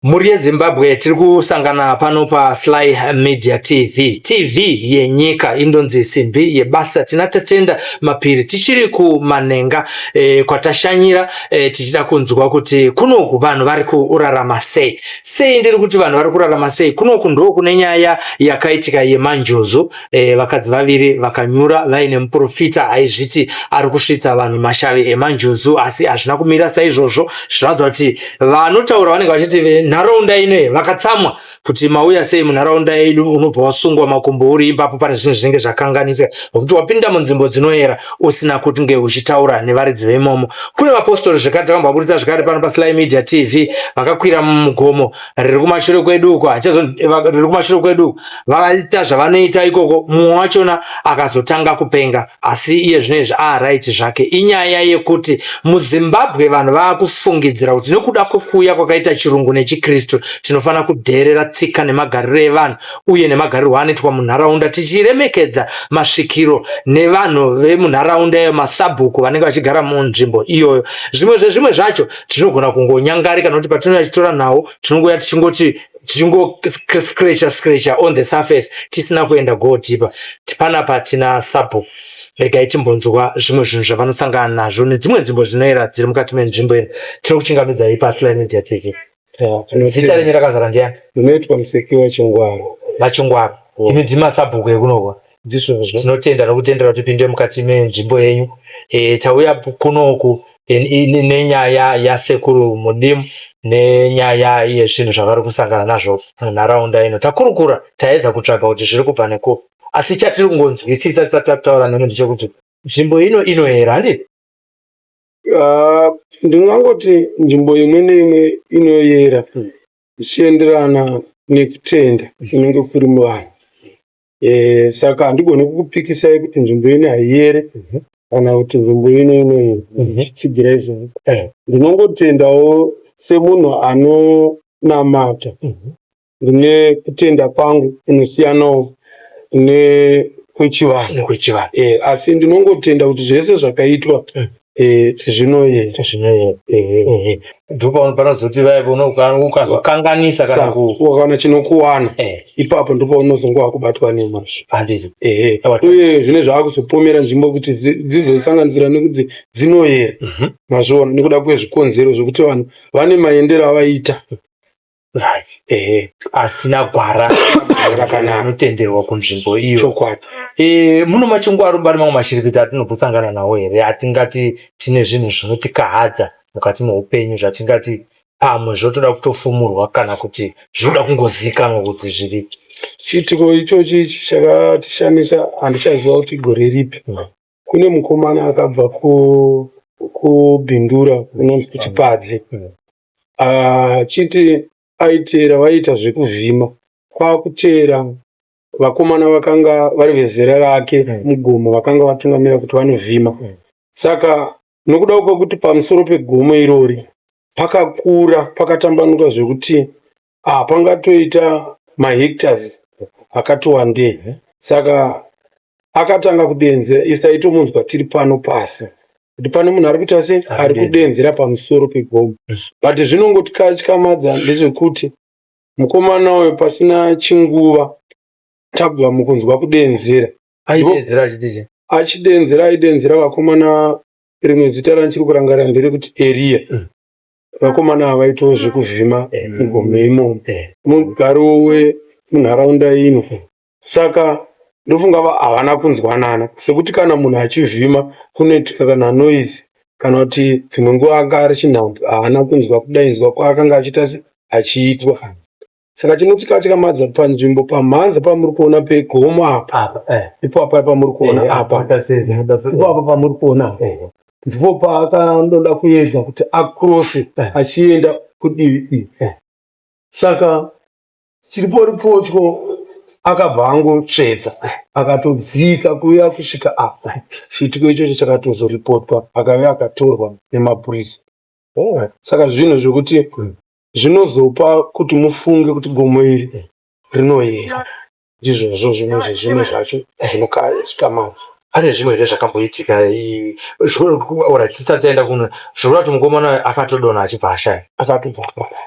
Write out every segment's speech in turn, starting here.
Mhuri yeZimbabwe, tiri kusangana pano paSly Media TV, TV yenyika indonzi simbi yebasa. Tina Tatenda Mapiri, tichiri kuManenga kwatashanyira tichida kunzwa kuti kunoku vanhu vari kurarama sei. Sei ndiri kuti vanhu vari kurarama sei? Kunoku ndo kune nyaya yakaitika yemanjuzu. Vakadzi vaviri vakanyura vaine muprofita aizviti ari kusvitsa vanhu mashavi emanjuzu, asi hazvina kumira saizvozvo. Zvinoratidza kuti vanotaura vanenge vachiti venharaunda inoyi vakatsamwa kuti mauya sei munharaunda yedu, unobva wasungwa makumbo uri ipapo. Pane zvinhu zvinenge zvakanganisika nokuti wapinda munzvimbo dzinoyera usina kunge uchitaura nevaridzi veimomo. Kune vapostori zvekare, takambovaburitsa zvekare pano paSly Media TV, vakakwira mugomo riri kumashure kwedu uko, riri kumashure kwedu, vakaita zvavanoita ikoko. Mumwe wachona akazotanga kupenga, asi iye zvino izvi aright zvake. Inyaya yekuti muZimbabwe vanhu vaakufungidzira kuti nekuda kwekuuya kwakaita chirungu nechikristu, tinofanira kudheerera tsika nemagariro evanhu uye nemagarirwo anoitwa munharaunda, tichiremekedza masvikiro nevanhu vemunharaunda iyo, masabhuku vanenge vachigara munzvimbo iyoyo. Zvimwe zvezvimwe zvacho tinogona kungonyangarika nokuti patinouya tichitora nhau, tinongouya tichingoti, tichingoscratcha scratcha on the surface, tisina kuenda go deeper. Panapa tina sabhuku, regai timbonzwa zvimwe zvinhu zvavanosangana nazvo nedzimwe nzvimbo dzinoera dziri mukati menzvimbo ino. Tinokuchingamidzai paSly Media TV. Zita renyu rakazara ndiani? Ndinoitwa Musekiwa Chingwaro. VaChingwaro, imi ndimi masabhuku ekunokwa? Ndizvozvo. Tinotenda nokutendera kuti tipinde mukati menzvimbo yenyu. Tauya kunoku nenyaya yasekuru Mudimu nenyaya yezvinhu zvavari kusangana nazvo munharaunda ino. Takurukura, taedza kutsvaga kuti zviri kubva nekupi, asi chatiri kungonzwisisa tisati takutaura nemi ndechekuti nzvimbo ino inoyera, handiti? Ndingangoti nzvimbo imwe neimwe inoyera zvichienderana nekutenda kunenge kuri muvanhu. Saka handigoni kukupikisai kuti nzvimbo ino haiyere kana kuti nzvimbo ino inoyera zvichitsigira izvozvo. Ndinongotendawo semunhu anonamata, ndine kutenda kwangu kunosiyanawo nekwechivanhu. Nekwechivanhu. Asi ndinongotenda kuti zvese zvakaitwa zvinoyera. Zvinoyera. Ndipo panozoti vaya ukazokanganisa kana ku Ukaona chinokuwana, ipapo ndipo unozonge wakubatwa nemazvo. Handiti? Ehe. Uye zvine zvaakuzopomera nzvimbo kuti dzizosanganisira nekuti dzinoyera, mazviona, nekuda kwezvikonzero zvekuti vanhu vane maendero avaita. Ehe. Asina gwara rakanaka anotenderwa kunzvimbo iyo. Chokwadi. Muno machingwaru pane mamwe mashiripiti atinombosangana nawo here, atingati tine zvinhu zvinotikahadza mukati meupenyu, zvatingati pamwe zvotoda kutofumurwa kana kuti zvinoda kungozikanwa kuti zviripi? Chiitiko ichochi ichi chakatishamisa, handichaziva kuti gore ripi. Kune mukomana akabva kuBindura kunonzi kuChipadzi, achiti aiteera vaiita zvekuvhima, kwakuteera vakomana vakanga vari vezera rake mugomo vakanga vatungamira kuti vanovhima. Saka nokuda kwekuti pamusoro pegomo irori pakakura, pakatambanuka zvekuti pangatoita mahectares akati wandei, saka akatanga kudenzera. Isu taitomunzwa tiri pano pasi kuti pane munhu ari kuita sei, ari kudenzera pamusoro pegomo. But zvinongotikatyamadza ndezvekuti mukomana uyu, pasina chinguva tabva mukunzwa kudenzera, Aidenzera achiti chii? Achidenzera, aidenzera vakomana. Rimwe zita randichiri kurangarira nderekuti Eriya. Vakomana ava vaitawo zvekuvhima mugomo imomo, mugari wemunharaunda ino. Saka ndofunga havana kunzwanana, sekuti kana munhu achivhima kunoitika kana noise kana kuti dzimwe nguva anga ari chinhambwe, haana kunzwa kudainzwa kwaakanga achiita se achiitwa. Saka chinotikatyamadza, panzvimbo pamhanza pamuri kuona pegomo apa, Apa. Ipo apa pamuri kuona apa, ipo apa pamuri kuona apa, ndipo paakanoda kuedza kuti acrosse achienda kudivi iri. Saka chiriporipotyo akabva angotsvedza, akatodzika kuuya kusvika apa. Chiitiko ichocho chakatozoripotwa, akauya akatorwa nemapurisa. Saka zvinhu zvekuti zvinozopa kuti mufunge kuti gomo iri rinoyera, ndizvozvo zvimwe zvezvimwe zvacho zvinokatyamadza. Pane zvimwe here zvakamboitika? Ora tisati taenda kuno, zvokuda kuti mukomana akatodonha achibva ashaya? Akatobva akadai.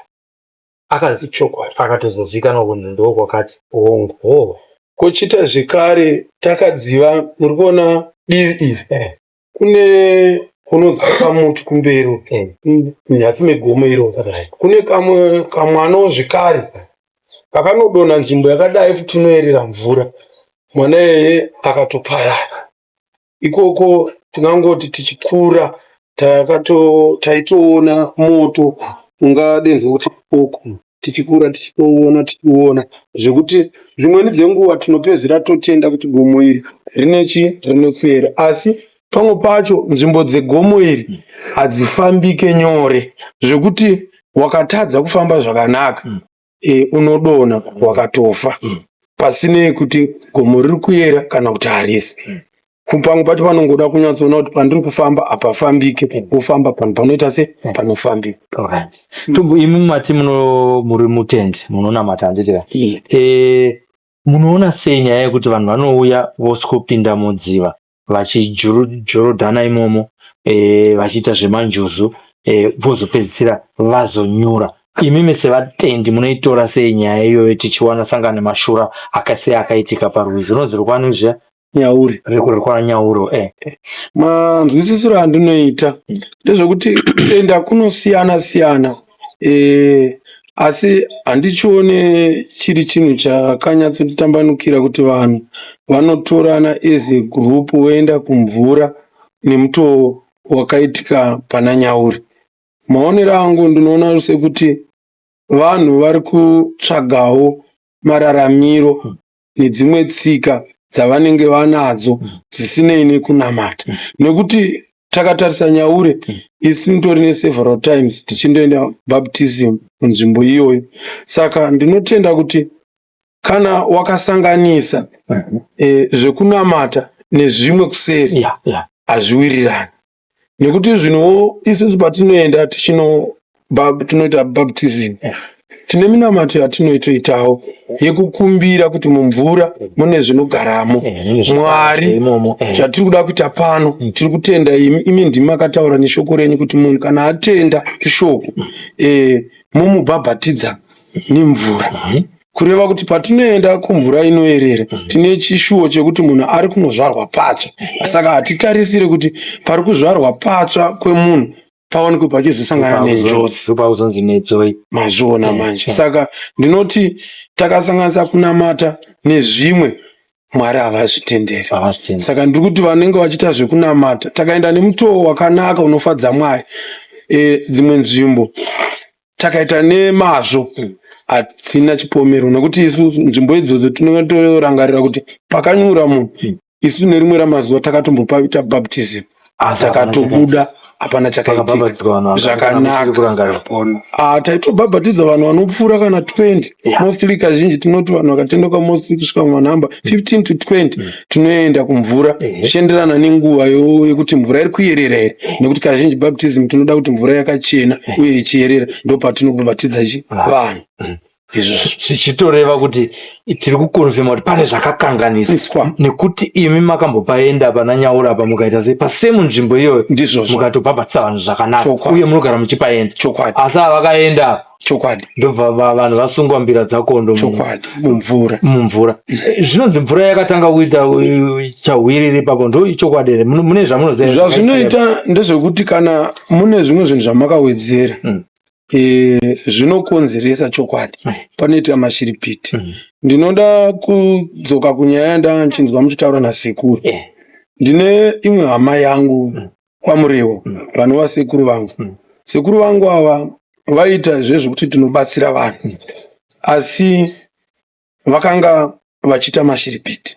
Chokwadi. Akatozozivikanwa kunzi ndokwakati. Hongu. Oh. Kochita zvekare takadziva, muri kuona divi iri kune kunonzi kamuti kumberi munyasi megomo iroro. Kune kamwe kamwanawo zvekare kakanodonha nzvimbo yakadai futi inoerera mvura. Mwana iyeye akatoparara. Ikoko tingangoti tichikura taitoona moto ungadenzwa kuti poko tichikura tichitoona tichiona zvekuti dzimweni dzenguva tinopedzera totenda kuti gomo iri rine chii rine kuyera, asi pamwe pacho nzvimbo dzegomo iri hadzifambike nyore zvekuti wakatadza kufamba zvakanaka unodonha wakatofa pasinei kuti gomo riri kuyera kana kuti harisi. Pamwe pacho panongoda kunyatsoona kuti pandiri kufamba hapafambike, wofamba panhu panoita se panofambika. Alright. Tumbu, imi mati muno muri mutendi, munonamata, handiti ka? Munoona sei nyaya yekuti vanhu vanouya voswopinda mudziva vachijorodhana imomo, vachiita zvemanjuzu, vozopedzisira vazonyura? Imimi sevatendi munoitora sei nyaya iyoyo, tichiwana sangano nemashura akasiya akaitika parwizi runonzi rwani zviya? Nyauri. Rwekwanyauro. Manzwisisiro andinoita ndezvekuti kutenda kunosiyana siyana, asi handichione chiri chinhu chakanyatsotambanukira kuti vanhu vanotorana as a group voenda kumvura nemutoo wakaitika pana Nyauri. Maonero angu ndinoona sekuti vanhu vari kutsvagawo mararamiro nedzimwe tsika dzavanenge vanadzo dzisinei nekunamata, nekuti takatarisa Nyaure, isu tinotori neseveral times tichindoenda baptism kunzvimbo iyoyo. Saka ndinotenda kuti kana wakasanganisa zvekunamata nezvimwe kuseri, hazviwirirani, nekuti zvinhuwo isusu patinoenda tinoita baptism, tine minamato yatinoitoitawo yekukumbira kuti mumvura mune zvinogaramo. Mwari, imomo. Zvatiri kuda kuita pano, tiri kutenda imi, imi ndimi makataura neshoko renyu kuti munhu kana atenda shoko, mumubhabhatidza nemvura, kureva kuti patinoenda kumvura inoerera tine chishuwo chekuti munhu ari kunozvarwa patsva. Saka hatitarisire kuti pari kuzvarwa patsva kwemunhu paonekwe pachizosangana nenjodzi. Pauzonzi nedzoi. Mazviona manje? Saka ndinoti takasanganisa kunamata nezvimwe, Mwari havazvitenderi. Havazvitenderi. Saka ndiri kuti vanenge vachiita zvekunamata, takaenda nemutoo wakanaka unofadza Mwari, dzimwe nzvimbo takaita nemazvo, hatina chipomero, nekuti isu nzvimbo idzodzo tinotorangarira kuti pakanyura munhu, isu nerimwe ramazuva takatombopaita baptism, Asi hapana. Takatobuda, hapana chakaitika. Pakabhabhatidzwa vanhu Zvakanaka. Kurangarira. Ah, taitobhabhatidza vanhu vanopfuura kana 20. Mostly kazhinji tinoti vanhu vakatendoka mostly kusvika mumanhamba 15 to 20 tinoenda kumvura, zvichienderana nenguva yekuti mvura iri kuyerera here, nekuti kazhinji baptism tinoda kuti mvura yakachena uye ichiyerera, ndo patinobhabhatidza chi vanhu izvozvo. Zvichitoreva kuti tiri kuconfirma kuti pane zvakakanganiswa. Iswa. Nekuti imi makambopaenda pana Nyaura apa, mukaita sei pasemu nzvimbo iyoyo, Ndizvozvo. Mukatobhabhatisa vanhu zvakanaka. Chokwadi. Uye munogara muchipaenda. Chokwadi. Asi ava vakaenda, Chokwadi. ndobva vanhu vasungwa mbira dzakondo Chokwadi, mumvura. Mumvura. Zvinonzi mvura yakatanga kuita chahwiriri ipapo, ndo ichokwadi here? Mune zvamunoziva? Zvazvinoita ndezvekuti kana mune zvimwe zvinhu zvamakawedzera, zvinokonzeresa, chokwadi, panoitika mashiripiti. Ndinoda kudzoka kunyaya yandanga ndichinzwa muchitaura nasekuru. Ndine imwe hama yangu kwaMurewo, vanova sekuru vangu. Sekuru vangu ava vaiita zvezvekuti tinobatsira vanhu, asi vakanga vachiita mashiripiti.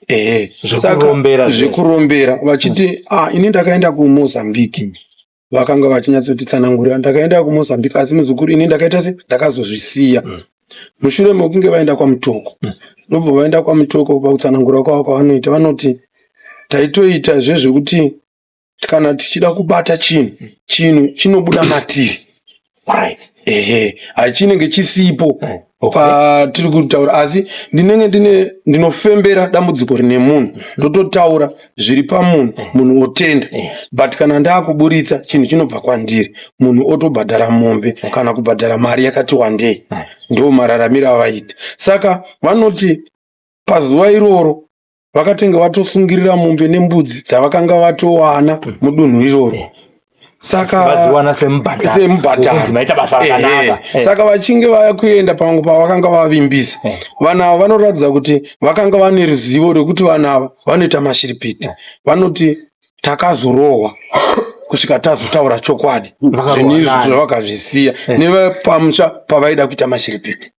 Ehe. Zvekurombera Saka zvezvo. zvekurombera, vachiti, ah, ini ndakaenda kuMozambique. Vakanga vachinyatsotitsanangurira, ndakaenda kuMozambique, asi muzukuru, ini ndakaita se ndakazozvisiya mushure mekunge vaenda kwaMutoko. Ndobva vaenda kwaMutoko, pakutsanangura kwavo kwavanoita vanoti taitoita zvezvekuti kana tichida kubata chinhu, chinhu chinobuda matiri. Ehe, hachinenge chisipo. Patiri kutaura, asi ndinenge ndine ndinofembera dambudziko rine munhu, ndototaura zviri pamunhu, munhu otenda. But kana ndaakuburitsa chinhu chinobva kwandiri, munhu otobhadhara mombe kana kubhadhara mari yakati wandei. Ndo mararamiro avaita. Saka vanoti pazuva iroro vakatenge vatosungirira mombe nembudzi dzavakanga vatowana mudunhu iroro. Saka vadziwana semubhadharo. Semubhadharo. Wokunzi maita basa rakanaka. Saka vachinge vaya kuenda pamwe pavakanga vavimbisa, vanhu ava vanoratidza kuti vakanga vane ruzivo rwekuti vanhu ava vanoita mashiripiti. Vanoti takazorohwa kusvika tazotaura chokwadi. Vakarohwa Zvinhu izvi nani? zvavakazvisiya nevepamusha pavaida kuita mashiripiti.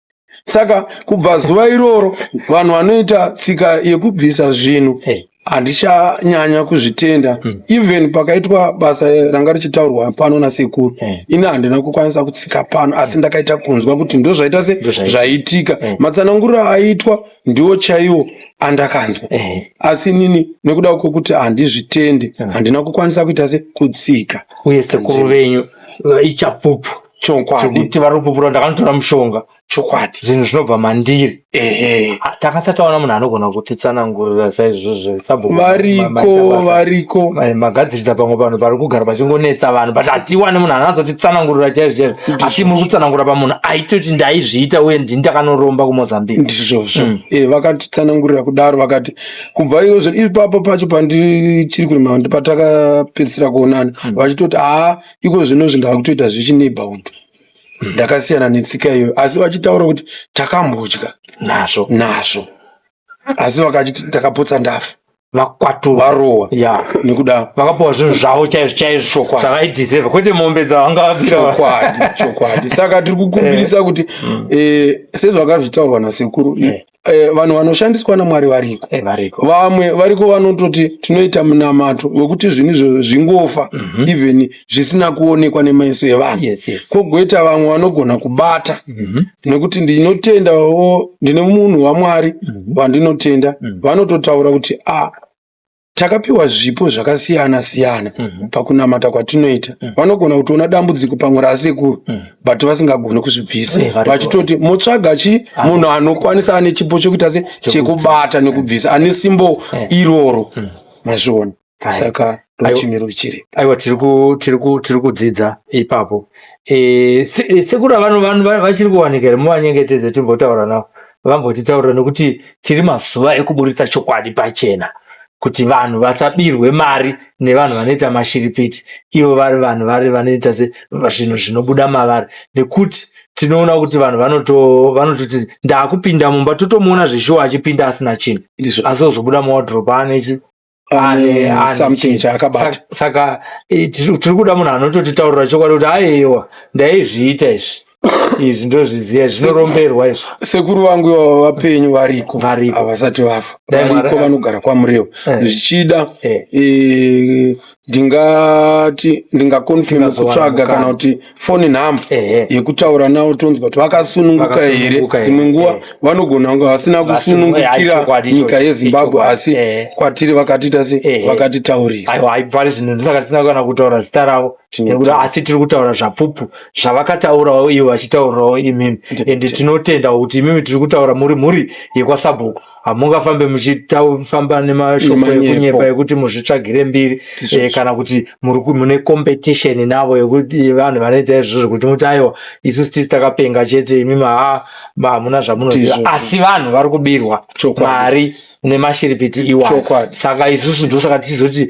Saka kubva zuva iroro, vanhu vanoita tsika yekubvisa zvinhu handichanyanya kuzvitenda. Even pakaitwa basa ranga richitaurwa pano nasekuru, ini handina kukwanisa kutsika pano, asi ndakaita kunzwa kuti ndo zvaita se Ndozvaitika. zvaitika. Matsananguriro aitwa ndiwo chaiwo andakanzwa, asi inini nekuda kwekuti handizvitendi, handina kukwanisa kuita se kutsika. Uye sekuru venyu ichapupu Chokwadi. chekuti vari kupupura, ndakanotora mushonga. Zvinhu zvinobva mandiri. Ah, takasati taona munhu anogona kutitsanangurira saizvozvo sabhuku. Variko, variko. Magadzirisa pamwe panhu pari kugara pachingonetsa vanhu, but hatiwani munhu anozotitsanangurira chaizvo chaizvo, asi muri kutsanangura pamunhu aitoti ndaizviita uye ndini ndakanoromba kuMozambique. Ndizvozvo. Vakatitsanangurira kudaro, vakati kubva izvozvo ipapo pacho pandichiri kurima, patakapedzisira kuonana, vachitoti haa, iko zvinozvi ndakutoita zvechineighborhood, ndakasiyana netsika iyoyo, asi vachitaura kuti takambodya nazvo. Nazvo, asi vakachiti ndakapotsa ndafa. Vakwaturwa. Varohwa nekuda Vakapiwa zvinhu zvavo chaizvo chaizvo. Chokwadi. Zvavaidhizevha, kwete mombe dzavanga vabira. Chokwadi, chokwadi. Saka tiri kukumbirisa kuti sezvakazvitaurwa nasekuru, vanhu vanoshandiswa naMwari variko. Variko. Vamwe variko vanototi tinoita munamato wekuti zvinhu izvo zvingofa, even zvisina kuonekwa nemaiso evanhu. Kwogoita vamwe vanogona kubata, nekuti ndinotendawo, ndine munhu waMwari wandinotenda, vanototaura kuti a takapiwa zvipo zvakasiyana siyana pakunamata kwatinoita. Vanogona kutoona dambudziko pamwe rasekuru, but vasingagoni kuzvibvisa. Variko. Vachitoti motsvaga chi munhu anokwanisa, ane chipo chekuita se chekubata nekubvisa, ane simbo iroro, mazviona. Saka ndochimiro chiri. Aiwa, tiri kudzidza ipapo. Sekuru, vanhu vachiri kuwanika here? Muvanyengetedze timbotaura navo, vambotitaurira, nekuti tiri mazuva ekuburitsa chokwadi pachena kuti vanhu vasabirwe mari nevanhu vanoita mashiripiti, ivo vari vanhu vari vanoita se zvinhu zvinobuda mavari, nekuti tinoona kuti vanhu vanototi ndaakupinda mumba, totomuona zvishuwa achipinda asina chinhu, Ndizvo. asi ozobuda muwadrobe ane chi ane ane something chinhu. chaakabata. Saka tiri kuda munhu anototitaurira chokwadi kuti aiwa, ndaizviita izvi, izvi ndozviziva, zvinoromberwa izvi. Sekuru vangu ivava vapenyu, variko. Variko. Havasati vafa. Dai Variko, vanogara kwaMurewa. Zvichida ndingati ndingaconfirm Tingazowana kutsvaga mukana. kana kuti foni nhamba yekutaura navo, tonzwa kuti vakasununguka here. Vakasununguka here, Dzimwe nguva vanogona kunge vasina kusunungukira Chokwadi nyika ichocho, yeZimbabwe, ichokwadi. asi kwatiri vakatiita se vakatitaurira. Aiwa, pari zvino ndisaka tisina kana kutaura zita ravo, nekuti asi tiri kutaura zvapupu zvavakataurawo ivo vachitaurirawo imimi, ende tinotenda kuti imimi tiri kutaura muri mhuri yekwasabhuku, hamungafambe muchifamba nemashoko Nemanyepo. ekunyepa ekuti muzvitsvagire mbiri, kana kuti mune competition navo yekuti vanhu vanoita izvozvo kuti muti aiwa, isusu tisi takapenga chete, imimi haa, hamuna zvamunoziva. Ndizvozvo. Asi vanhu vari kubirwa mari nemashiripiti iwayo. Saka isusu ndosaka tichizoti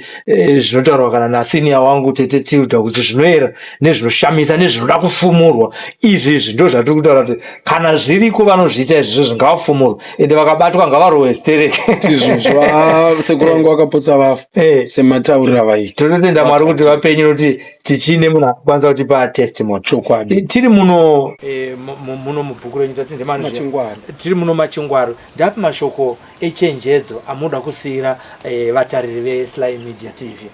zvinotaurwa kana nasenior wangu tete Tilda kuti zvinoera nezvinoshamisa nezvinoda kufumurwa izvi, izvi ndo zvatiri kutaura kuti kana zviriko vanozviita izvizvo ngavafumurwe, ende vakabatwa ngavarohwe stereke. Izvozvo. Ah, sekuru vangu vakapotsa vafa sematauriro avaita. Tototenda Mwari kuti vapenyu, nokuti tichine munhu anokwanisa kutipa testimony. Tiri muno muno mubhuku renyu tati ndemani. Machingwaru. Tiri muno Machingwaru. Ndapi mashoko echenjedzo amunoda kusiyira vatariri veSly Media TV?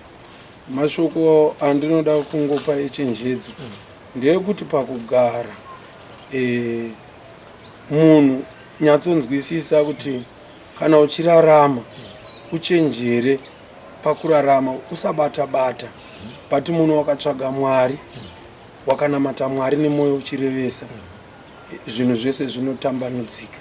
Mashoko andinoda kungopa echenjedzo ndeyekuti pakugara munhu nyatsonzwisisa kuti kana uchirarama uchenjere pakurarama, usabata bata, but munhu wakatsvaga Mwari, wakanamata Mwari nemwoyo uchirevesa. Zvinhu zvese zvinotambanudzika.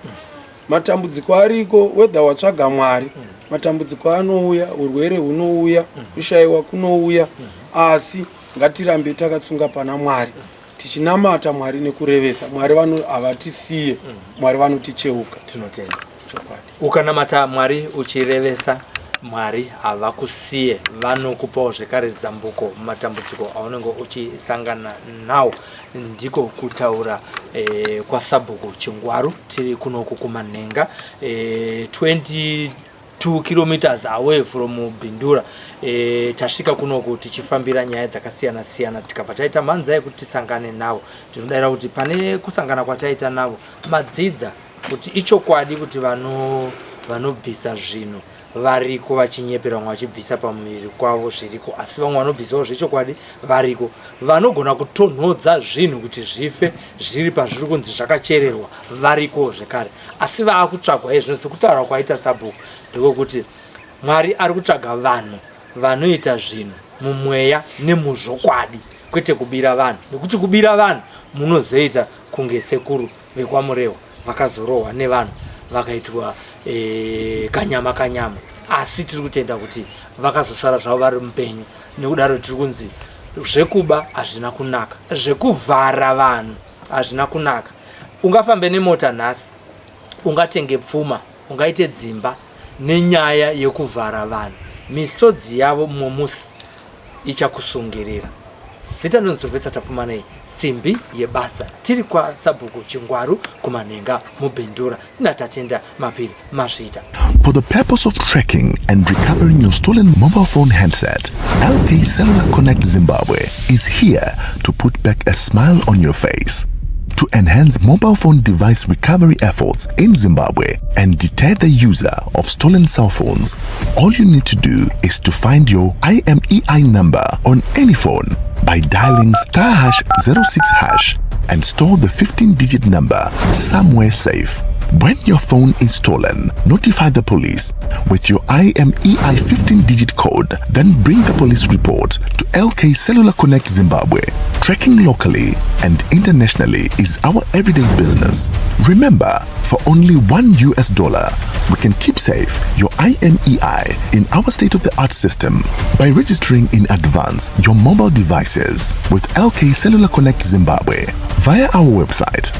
Matambudziko ariko, whether watsvaga Mwari, matambudziko anouya, urwere hunouya, kushayiwa kunouya, asi ngatirambe takatsunga pana Mwari, tichinamata Mwari nekurevesa. Mwari vano havatisiye, Mwari vanoticheuka. Tinotenda. Chokwadi. Ukanamata Mwari uchirevesa, Mwari havakusiye, vanokupawo zvekare zambuko mumatambudziko aunenge uchisangana nawo. Ndiko kutaura kwasabhuku Chingwaru. Tiri kunoku kuManhenga, 22 kilometers away from Bindura. Tasvika kunoku tichifambira nyaya dzakasiyana siyana, tikabva taita mhanza yekuti tisangane navo. Tinodayira kuti pane kusangana kwataita navo madzidza kuti ichokwadi kuti vanobvisa zvinhu variko, vachinyepera vamwe vachibvisa pamuviri kwavo zviriko, asi vamwe vanobvisawo zvechokwadi variko, vanogona kutonhodza zvinhu kuti zvife zviri pazviri kunzi zvakachererwa variko zvekare, asi vaakutsvagwa izvino. Sekutaura kwaita sabhuku, ndikokuti Mwari ari kutsvaga vanhu vanoita zvinhu mumweya nemuzvokwadi, kwete kubira vanhu, nekuti kubira vanhu munozoita kunge sekuru vekwaMurewa vakazorohwa nevanhu vakaitwa kanyama kanyama, asi tiri kutenda kuti vakazosara zvavo vari mupenyu. Nekudaro tiri kunzi zvekuba hazvina kunaka, zvekuvhara vanhu hazvina kunaka. Ungafambe nemota nhasi, ungatenge pfuma, ungaite dzimba nenyaya yekuvhara vanhu, misodzi yavo mumwe musi ichakusungirira. Zita ndonzi Sylvester Tapfumanei, simbi yebasa. Tiri kwasabhuku Chingwaru kuManhenga muBindura naTatenda Mapiri. Mazvita. For the purpose of tracking and recovering your stolen mobile phone handset, LK Cellular Connect Zimbabwe is here to put back a smile on your face. To enhance mobile phone device recovery efforts in Zimbabwe and deter the user of stolen cell phones, all you need to do is to find your IMEI number on any phone by dialing *#06# and store the 15-digit number somewhere safe. When your phone is stolen, notify the police with your IMEI 15-digit code, then bring the police report to LK Cellular Connect Zimbabwe. Tracking locally and internationally is our everyday business. Remember, for only $1, we can keep safe your IMEI in our state-of-the-art system by registering in advance your mobile devices with LK Cellular Connect Zimbabwe via our website.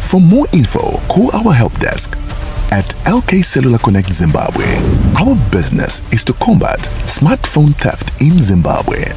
For more info, call our help desk at LK Cellular Connect Zimbabwe. Our business is to combat smartphone theft in Zimbabwe.